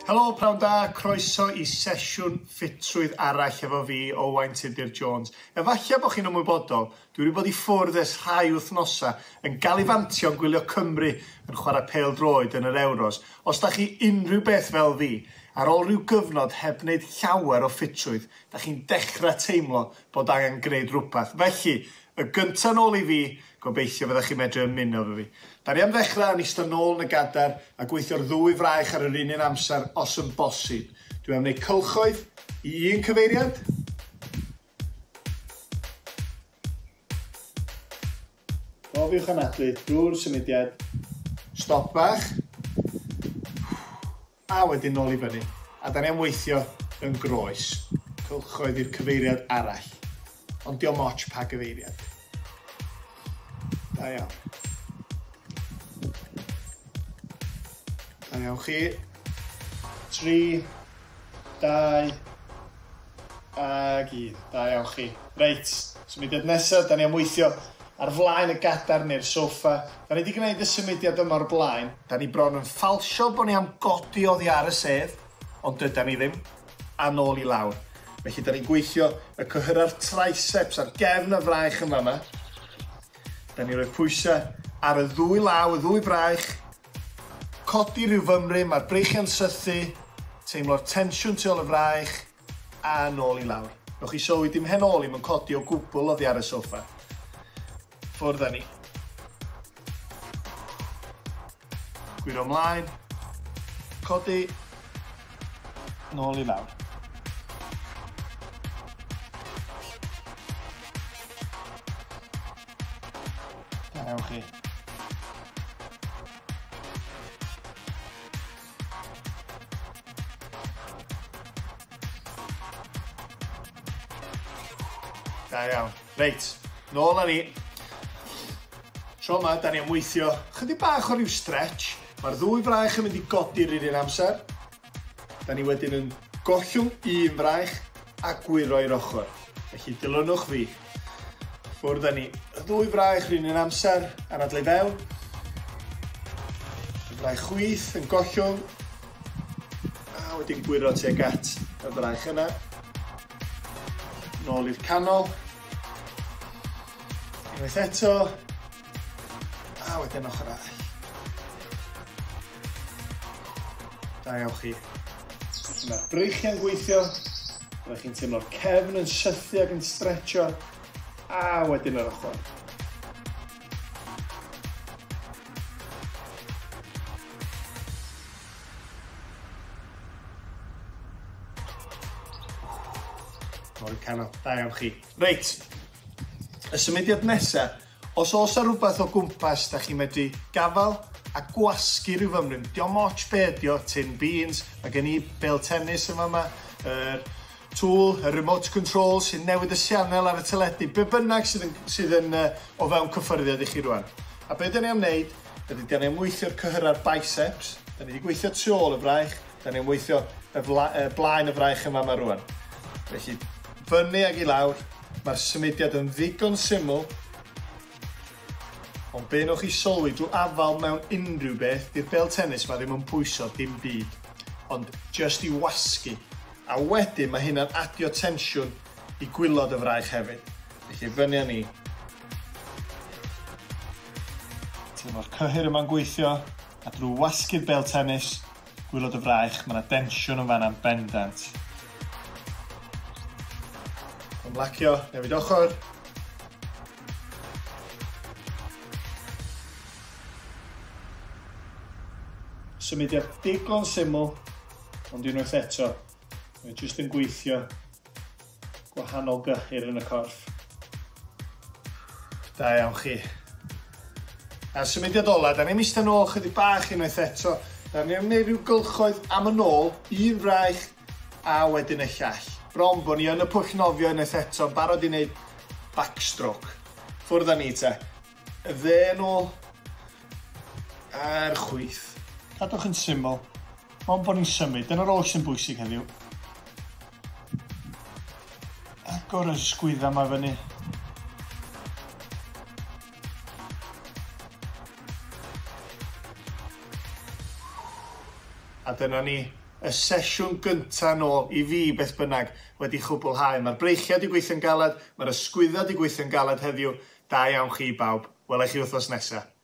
Helo, pnawn da, croeso i sesiwn ffitrwydd arall efo fi, Owain Tudur Jones. Efallai bod chi'n ymwybodol, dwi wedi bod i ffwrdd ers rhai wythnosau yn galifantio yn gwylio Cymru yn chwarae pêl-droed yn yr Euros. Os da chi unrhyw beth fel fi, ar ôl rhyw gyfnod heb wneud llawer o ffitrwydd, da chi'n dechrau teimlo bod angen gwneud rhywbeth. Felly, y gyntaf nôl i fi, gobeithio fyddech chi'n medru ymuno efo fi. Da ni am ddechrau yn eistedd nôl yn y gadair a gweithio'r ddwy fraich ar yr un un amser os yn bosib. Dwi am wneud cylchoedd i un cyfeiriad. Cofiwch anadlu drwy'r symudiad. Stop bach. A wedyn nôl i fyny. A da ni am weithio yn groes. Cylchoedd i'r cyfeiriad arall. Ond diolch ots pa gyfeiriad. Da iawn. Da iawn chi. 3, 2, ag 1. Da iawn chi. Reit, symudiad nesaf, da ni am weithio ar flaen y gadair neu'r soffa. Da ni wedi gwneud y symudiad yma o'r blaen. Da ni bron yn ffalsio bod ni am godi oddi ar y sedd, ond dyda ni ddim, a nôl i lawr. Felly da ni'n gweithio y cyhyrau'r triceps ar gefn y fraich yn fama. Da ni'n rhoi pwysau ar y ddwy law, y ddwy fraich, codi rhyw fymryn, mae'r breichiau'n sythu, teimlo'r tensiwn tu ôl y fraich, a nôl i lawr. Newch chi sylwi dim hen ôl i'm yn codi o gwbl oddi ar y soffa. Ffwrdd â ni. Gwyro ymlaen, codi, nôl i lawr. Da iawn chi. Da iawn. Reit, nôl â ni. Tro yma, da ni am weithio chydig bach o ryw stretch. Mae'r ddwy fraich yn mynd i godi'r un un amser. Da ni wedyn yn gollwng un fraich a gwyro i'r ochr. Felly dilynwch fi. Ffwrdd â ni. Y ddwy fraich yr un un amser, anadlu fewn. Y fraich chwith yn gollwng. A wedyn gwyro tuag at y fraich yna. Nôl i'r canol. Unwaith eto. A wedyn ochr arall. Da iawn chi. Mae'r breichiau'n gweithio. Rydych chi'n teimlo'r cefn yn sythu ac yn stretcho. A wedyn yr ochr. Nôl i'r canol. Da iawn chi. Reit. Y symudiad nesaf, os oes 'na rhywbeth o gwmpas da chi'n medru gafael a gwasgu rhyw fymryn, diolch ots be ydi o, tin beans, mae gen i bêl tennis yn fama, yr tool, y remote control sy'n newid y sianel ar y teledu, be bynnag sydd yn, sydd yn o fewn cyffyrddiad i chi rwan. A be dyn ni am wneud, ydy dyn ni am weithio'r cyhyrau'r biceps, dyn ni wedi gweithio tu ôl y fraich, dyn ni am weithio y blaen y fraich yn fama rwan. Felly, fyny ag i lawr, mae'r symudiad yn ddigon syml, ond be newch chi sylwi drwy afael mewn unrhyw beth, di'r bêl tennis ma ddim yn pwyso dim byd, ond just i wasgu. A wedyn mae hynna'n adio tensiwn i gwilod y fraich hefyd. Felly fyny â ni. Teimlo'r cyhyr yma'n gweithio, a drwy wasgu'r bêl tennis, gwilod y fraich, mae yna densiwn yn fanna'n bendant. Ymlacio, newid ochr. Symudiad digon syml, ond unwaith eto, mae jyst yn gweithio gwahanol gyhyr yn y corff. Da iawn chi. A'r symudiad ola, da ni'n eistedd nôl chydig bach unwaith eto. Da ni'n gwneud rhyw gylchoedd am yn ôl, un fraich a wedyn y llall. Bron bod ni yn y pwll nofio unwaith eto, yn barod i wneud backstroke. Ffwrdd â ni te. Y dde nôl a'r chwith. Cadwch yn syml, ond bod ni'n symud. Dyna'r oll sy'n bwysig heddiw. Agor y sgwydda yma fyny. A dyna ni, Y sesiwn gynta nôl i fi beth bynnag wedi chwblhau. Mae'r breichiau wedi gweithio'n galed, mae'r ysgwyddau wedi gweithio'n galed heddiw. Da iawn chi bawb. Welai chi wythnos nesaf.